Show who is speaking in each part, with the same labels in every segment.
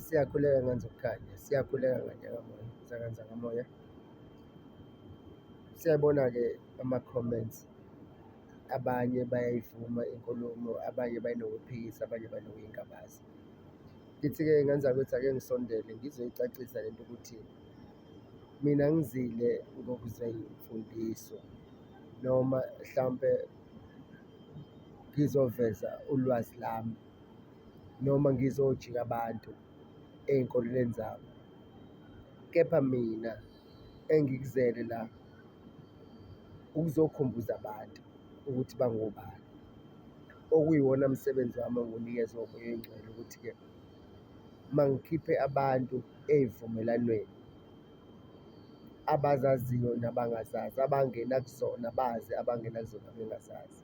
Speaker 1: Siyakhuleka ngane zokukhanya, siyakhuleka ngane yakamoya, zangane zakamoya. Siyabona-ke ama-comments, abanye bayayivuma inkulumo, abanye banokuphikisa, abanye banokuyingabaza. Ngithi-ke ngane zakwethu ake ngisondele ngizoyicacisa lento ukuthi mina angizile ngokuzeyimfundiso noma hlampe ngizoveza ulwazi lami noma ngizojika abantu ey'nkolelweni zabo. Kepha mina engikuzele la ukuzokhumbuza abantu ukuthi bangobani, okuyiwona msebenzi wami engiwunikezwe uMoya Oyingcwele ukuthi-ke mangikhiphe abantu ey'vumelwaneni abazaziyo nabangazazi, abangena kuzona bazi, abangena kuzona bengazazi.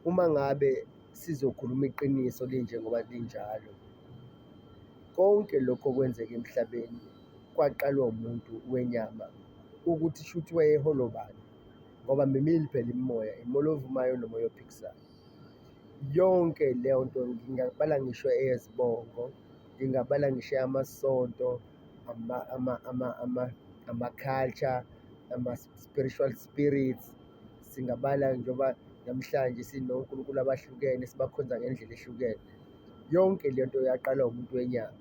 Speaker 1: Uma ngabe sizokhuluma iqiniso linjengoba linjalo, konke lokhu okwenzeka emhlabeni kwaqalwa umuntu wenyama ukuthi shuthi wayeholwa ubani ngoba mibili phela imimoya, umoya ovumayo nomoya ophikisayo. Yonke leyo nto ngingabala ngisho eyezibongo, ngingabala ngisho eyamasonto, ama-culture, ama-spiritual spirits. Singabala njengoba namhlanje sinonkulunkulu abahlukene sibakhonza ngendlela ehlukene. Yonke le nto yaqalwa umuntu wenyama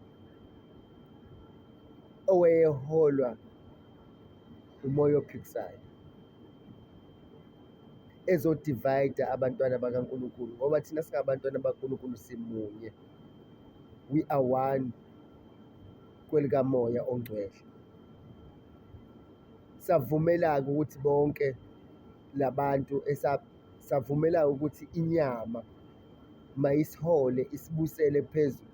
Speaker 1: owayeholwa umoya ophikisayo, ezo-divide-a abantwana bakaNkulunkulu ngoba thina singabantwana bakaNkulunkulu simunye, we are one kwelikamoya ongcwele. Savumela-ke ukuthi bonke la bantu savumela ukuthi inyama mayisihole isibusele phezu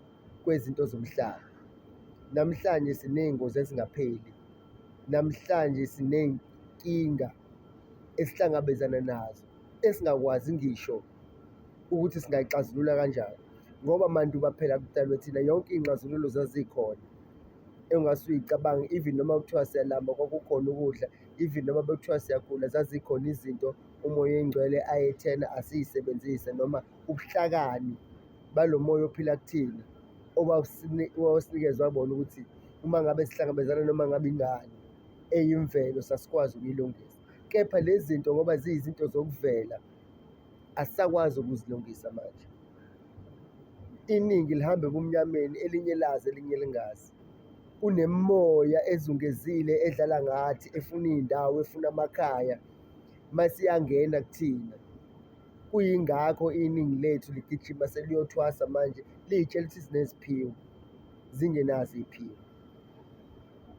Speaker 1: kwezinto zomhlaba. Namhlanje siney'ngozi ezingapheli, namhlanje siney'nkinga esihlangabezana nazo esingakwazi ngisho ukuthi singayixazulula kanjani ngoba manduba phela kudalwe thina yonke iy'nxazululo zazikhona engase uy'cabange even noma kuthiwa siyalamba kwakukhona ukudla, even noma bekuthiwa siyagula zazikhona izinto uMoya Oyingcwele ayethena asiy'sebenzise noma ubuhlakani balo moya ophila kuthina owawusinikezwa bona ukuthi uma ngabe sihlangabezana noma ngabe ingane eyimvelo sasikwazi ukuyilungisa. Kepha lezi zinto ngoba ziyizinto zokuvela asisakwazi ukuzilungisa manje. Iningi lihamba ebumnyameni, elinye lazi elinye lingazi. Kunemimoya ezungezile edlala ngathi efuna iy'ndawo, efuna amakhaya mase iyangena kuthina. Kuyingakho iningi lethu ligijima seliyothwasa manje liy'tshela ukuthi zineziphiwo, zingenazo iy'phiwo.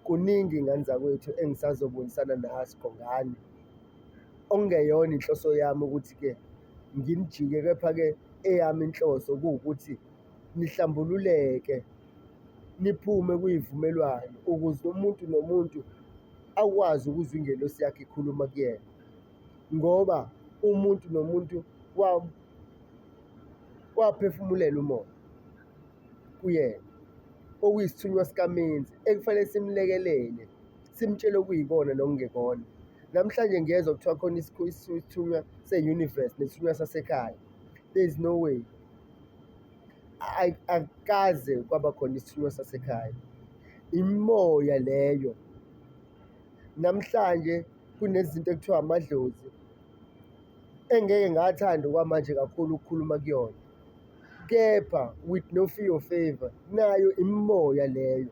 Speaker 1: Kuningi ngane zakwethu engisazobonisana naskho ngani, okungeyona inhloso yami ukuthi-ke nginijike kepha-ke eyami inhloso kuwukuthi nihlambululeke, niphume kuy'vumelwano ukuze umuntu nomuntu akwazi ukuzwa ingelosi yakhe ikhuluma kuyena. Ngoba umuntu nomuntu waphefumulela umoya kuyena, okuyisithunywa sikaMenzi ekufanele simlekelele, simtshele okuyikona nokungekona. Namhlanje ngiyezwa kuthiwa khona isithunywa se-universe nesithunywa sasekhaya. There is no way. Akukaze kwaba khona isithunywa sasekhaya. Imimoya leyo. Namhlanje kunezinto ekuthiwa amadlozi engeke ngathanda okwamanje kakhulu ukukhuluma kuyona. Kepha with no fear or favour, nayo imimoya leyo.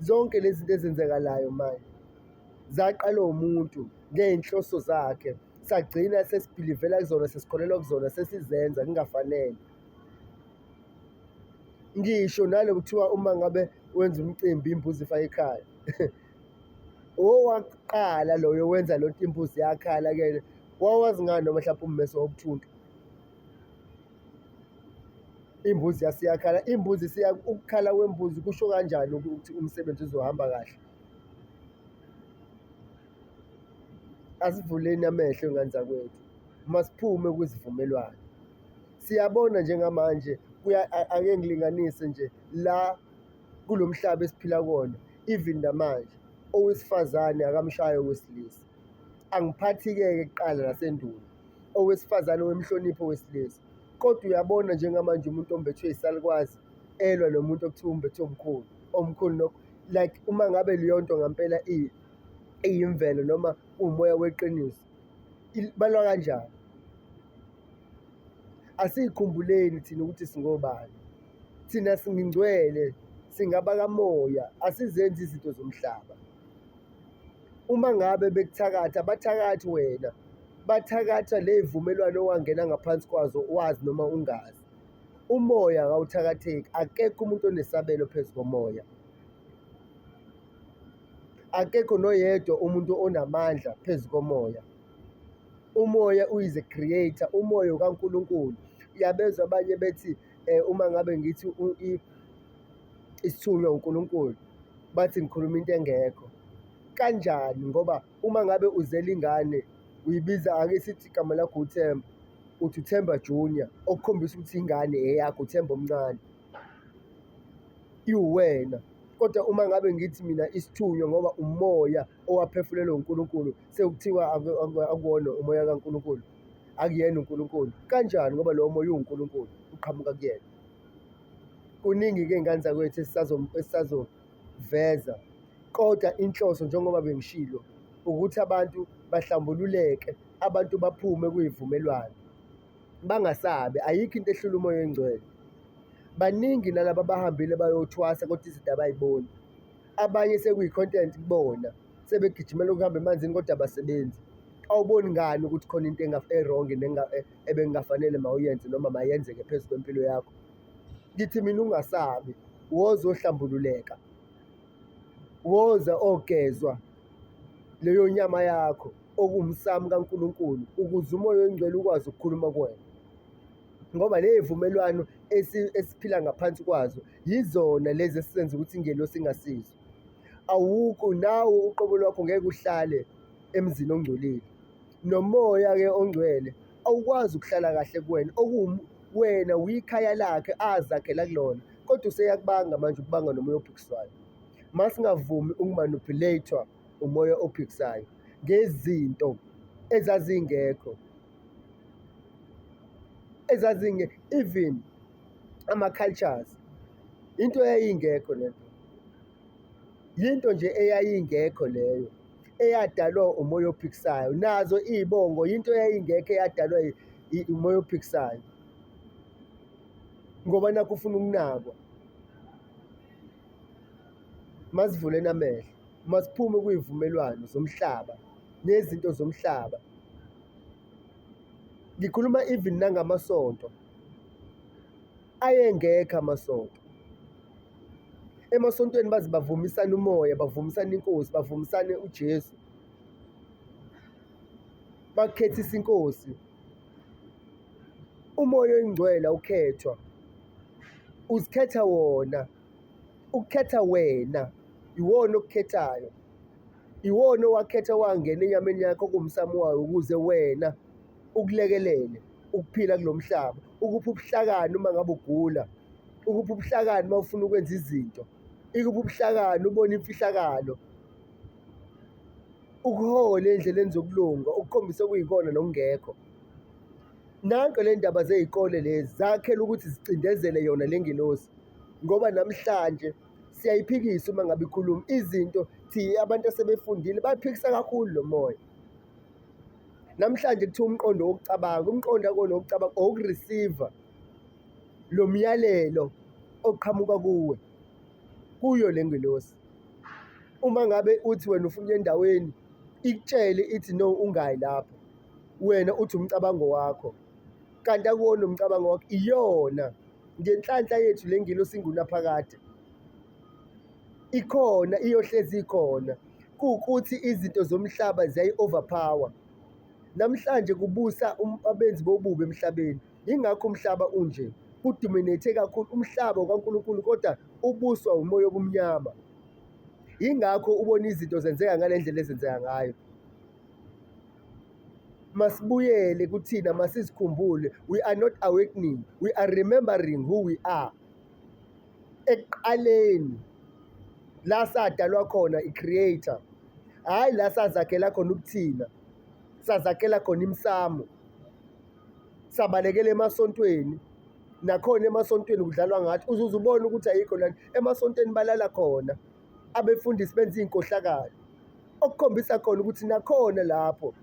Speaker 1: Zonke lezi zinto ezenzakalayo manje zaqalwa umuntu ngey'nhloso zakhe, sagcina sesibhilivela kuzona, sesikholelwa kuzona, sesizenza kungafanele. Ngisho nalo kuthiwa uma ngabe wenza umcimbi imbuzi ifake ekhaya. Owakuqala loyo wenza lonto imbuzi yakhala kuyena, wawazi ngani noma mhlawumpe ummese wawubuthuntu? Imbuzi yasiyakhala, imbuzi ukukhala kwembuzi kusho kanjani ukuthi umsebenzi uzohamba kahle? Asivuleni amehlo ngane zakwethu, masiphume kwizivumelwano. Siyabona njengamanje ake ngilinganise nje la kulo mhlaba esiphila kuwona, even namanje owesifazane akamshayi owesilisa. Angiphathi-ke ke kuqala nasendulo, owesifazane wemhlonipho owesilisa. Kodwa uyabona njengamanje umuntu ombethwe yisalukwazi. Elwa nomuntu okuthiwa umbethe omkhulu, omkhulu lokho like uma ngabe leyo nto ngampela iyimvelo noma uwumoya weqiniso, balwa kanjani? Asiy'khumbuleni thina ukuthi singobani. Thina singcwele, singabakamoya, asizenzi izinto zomhlaba. Uma ngabe bekuthakatha, abathakathi wena, bathakatha ley'vumelwano owangena ngaphansi kwazo wazi noma ungazi. Umoya kawuthakatheki, akekho umuntu onesabelo phezu komoya. Akekho noyedwa umuntu onamandla phezu komoya. Umoya uyize creator, umoya okaNkulunkulu. Uyabezwa abanye bethi uma ngabe ngithi isithunywa uNkulunkulu, bathi ngikhuluma into engekho. Kanjani? Ngoba uma ngabe uzele ingane uyibiza, ake sithi igama lakho uThemba, uthi uThemba Junior, okukhombisa ukuthi ingane eyakho, uThemba omncane, iwuwena. Kodwa uma ngabe ngithi mina isithunywa ngoba umoya owaphefulelwa uNkulunkulu, sekuthiwa akuwona umoya kaNkulunkulu, akuyena uNkulunkulu. Kanjani? Ngoba lowo moya uwuNkulunkulu, uqhamuka kuyena. Kuningi-ke iy'ngane zakwethu esisazoveza, kodwa inhloso njengoba bengishilo ukuthi abantu bahlambululeke, abantu baphume kuy'vumelwano, bangasabi, ayikho into ehlula umoya oyingcwele. Baningi nalaba abahambile bayothwasa kodwa izinto abay'boni. Abanye sekuyi-content kubona, sebegijimela ukuhamba emanzini kodwa abasebenzi. Awuboni ngani ukuthi khona into e-wrong ebekungafanele mawuyenze noma mayenzeke phezu kwempilo yakho? Ngithi mina ungasabi, woza ohlambululeka, woza ogezwa leyo nyama yakho okuwumsamo kaNkulunkulu ukuze umoya oyingcwele ukwazi ukukhuluma kuwena. Ngoba ley'vumelwano esiphila ngaphansi kwazo yizona lezi esizenza ukuthi ingelosi ingasizwa. Awukho nawe uqobo lwakho ngeke uhlale emzini ongcolile. Nomoya-ke ongcwele awukwazi ukuhlala kahle kuwena, wena uyikhaya lakhe azakhela kulona, kodwa useyakubanga manje ukubanga nomoya ophikiswayo. Masingavumi uku-manipulate-wa umoya ophikisayo ngezinto ezazingekho, ezazinge even ama-cultures, into eyayingekho lento. Yinto nje eyayingekho leyo, eyadalwa umoya ophikisayo. Nazo iy'bongo yinto eyayingekho eyadalwa umoya ophikisayo, ngoba nakhu ufuna ukunakwa. Masivuleni amehlo, masiphume kuy'vumelwano zomhlaba nezinto zomhlaba. Ngikhuluma even nangamasonto, ayengekho amasonto. Emasontweni baze bavumisane umoya, bavumisane inkosi, bavumisane uJesu, bakukhethise inkosi. Umoya oyingcwele awukhethwa, uzikhetha wona, ukukhetha wena, iwona okukhethayo, iwona owakhetha wangena enyameni yakho okuwumsamo wayo ukuze wena ukulekelele ukuphila kulo mhlaba, ukuphe ubuhlakani uma ngabe ugula, ukuphe ubuhlakani uma ufuna ukwenza izinto, ikuphe ubuhlakani ubone imfihlakalo, ukuhole ey'ndleleni zokulunga, ukukhombise okuyikona nokungekho. Nanko le ndaba zey'kole lezi zakhelwe ukuthi zicindezele yona le ngelosi, ngoba namhlanje siyayiphikisa uma ngabe ikhuluma izinto thi abantu asebefundile baphikisa kakhulu lo moya. Namhlanje kuthiwa umqondo wokucabanga, umqondo akuwona wokucabanga owoku-receive-a lo myalelo oqhamuka kuwe, kuyo le ngelosi. Uma ngabe uthi wena ufuna ukuya endaweni, ikutshele ithi no ungayi lapho, wena uthi umcabango wakho, kanti akuwona umcabango wakho, iyona. Ngenhlanhla yethu le ngelosi ingunaphakade, ikhona, iyohlezi ikhona. Kuwukuthi izinto zomhlaba ziyayi-overpower. Namhlanje kubusa abenzi bobubi emhlabeni, yingakho umhlaba unje, ku-dominate kakhulu umhlaba okaNkulunkulu kodwa ubuswa umoya obumnyama. Yingakho ubona izinto zenzeka ngale ndlela ezenzeka ngayo. Masibuyele kuthina, masizikhumbule, we are not awakening, we are remembering who we are. Ekuqaleni la sadalwa khona i-creator, hhayi la sazakhela khona ubuthina, sazakhela khona imisamo, sabalekela emasontweni, Nakhona emasontweni kudlalwa ngathi, uzuze ubone ukuthi ayikho lento. Emasontweni balala khona, abefundisi benza iy'nkohlakalo. Okukhombisa khona ukuthi nakhona lapho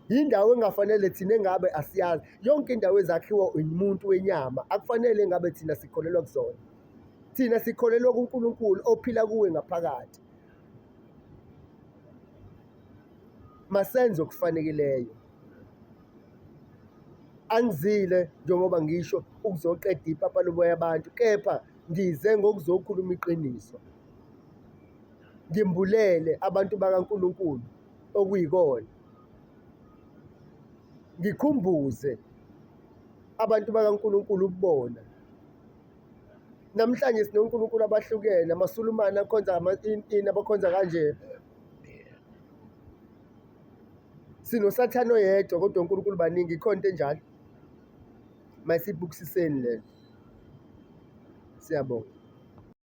Speaker 1: yindawo engafanele thina engabe asiyazi. Yonke indawo ezakhiwa umuntu wenyama akufanele ngabe thina sikholelwa kuzona. Thina sikholelwa kuNkulunkulu ophila kuwe ngaphakathi. Masenze okufanekileyo. Angizile njengoba ngisho ukuzoqeda ipapa loboya abantu, kepha ngize ngokuzokhuluma iqiniso. Ngimbulele abantu bakaNkulunkulu okuyikona. Ngikhumbuze abantu bakaNkulunkulu ukubona. Namhlanje sinonkulunkulu abahlukene, amaSulumane akhonza ini abakhonza kanje. SinoSathane oyedwa kodwa onkulunkulu baningi, ikhona into enjalo? Masiyibukisiseni le nto. Siyabonga.